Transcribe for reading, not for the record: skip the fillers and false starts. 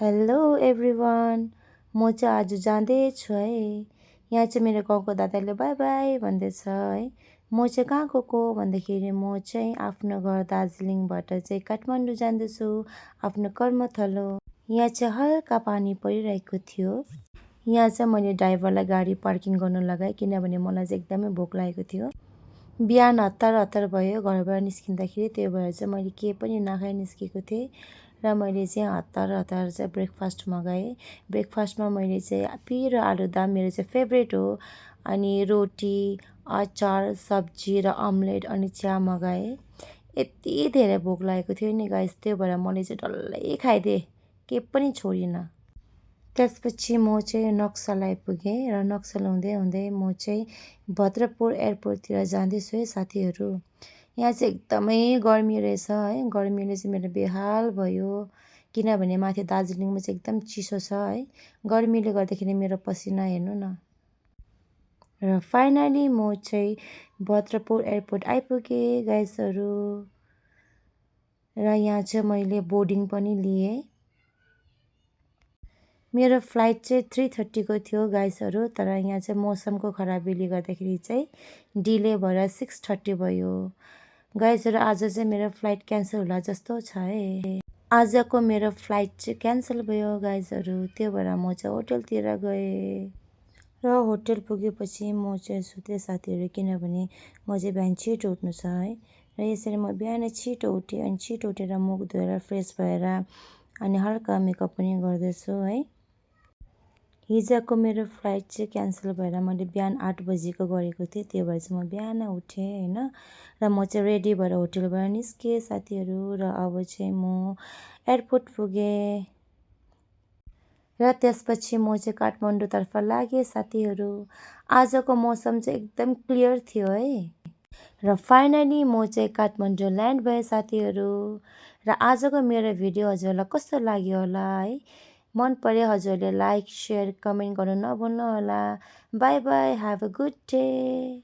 Hello everyone. म चाहिँ आज जाँदैछु है। यहाँ चाहिँ मेरो गाउँको दादाले बाई बाई भन्दैछ है। म चाहिँ कहाँ गएको भन्दाखेरि म चाहिँ आफ्नो घर दार्जिलिङबाट चाहिँ काठमाडौँ जाँदैछु, आफ्नो कर्मथलो। यहाँ चाहिँ हल्का पानी परिरहेको थियो। यहाँ चाहिँ मैले ड्राइभरलाई गाडी पार्किङ गर्नु लगाएँ किनभने मलाई चाहिँ एकदमै भोक लागेको थियो। बिहान हतार हतार भयो घरबाट निस्किँदाखेरि, त्यही भएर चाहिँ मैले केही पनि नखाई निस्केको थिएँ र मैले चाहिँ हतार हतार चाहिँ ब्रेकफास्ट मगाएँ। ब्रेकफास्टमा मैले चाहिँ पिरो आलुदम मेरो चाहिँ फेभरेट हो, अनि रोटी, अचार, सब्जी र अमलेट अनि चिया मगाएँ। यति धेरै भोक लागेको थियो नि गाइस, त्यही भएर मैले चाहिँ डल्लै खाइदिएँ, केही पनि छोडिनँ। त्यसपछि म चाहिँ नक्सल आइपुगेँ र नक्सल हुँदै हुँदै म चाहिँ भद्रपुर एयरपोर्टतिर जाँदैछु है साथीहरू। यहाँ चाहिँ एकदमै गर्मी रहेछ है। गर्मीले चाहिँ मेरो बेहाल भयो किनभने माथि दार्जिलिङमा चाहिँ एकदम चिसो छ है। गर्मीले गर्दाखेरि मेरो पसिना हेर्नु न। र फाइनली म चाहिँ भद्रपुर एयरपोर्ट आइपुगेँ गाइसहरू। र यहाँ चाहिँ मैले बोर्डिङ पनि लिएँ। मेरो फ्लाइट चाहिँ 3:30 को थियो गाइसहरू, तर यहाँ चाहिँ मौसमको खराबीले गर्दाखेरि चाहिँ डिले भएर 6:30 भयो। गाइसहरू आज चाहिँ मेरो फ्लाइट क्यान्सल होला जस्तो छ है। आजको मेरो फ्लाइट चाहिँ क्यान्सल भयो गाइसहरू, त्यो भएर म चाहिँ होटलतिर गएँ। र होटल पुगेपछि म चाहिँ सुतेँ साथीहरू, किनभने म चाहिँ बिहान छिटो उठ्नु छ है। र यसरी म बिहानै छिटो उठेँ, अनि छिटो उठेर मुख धोएर फ्रेस भएर अनि हल्का मेकअप पनि गर्दैछु है। हिजोको मेरो फ्लाइट चाहिँ क्यान्सल भएर मैले बिहान 8 बजीको गरेको थिएँ, त्यही भएर चाहिँ म बिहान उठेँ होइन। र म चाहिँ रेडी भएर होटलबाट निस्केँ साथीहरू। र अब चाहिँ म एयरपोर्ट पुगेँ र त्यसपछि म चाहिँ काठमाडौँतर्फ लागेँ साथीहरू। आजको मौसम चाहिँ एकदम क्लियर थियो है। र फाइनली म चाहिँ काठमाडौँ ल्यान्ड भएँ साथीहरू। र आजको मेरो भिडियो हजुरलाई कस्तो लाग्यो होला है। मन परे हजुरले लाइक, सेयर, कमेन्ट गर्नु नभुल्नु होला। By by, have a good day.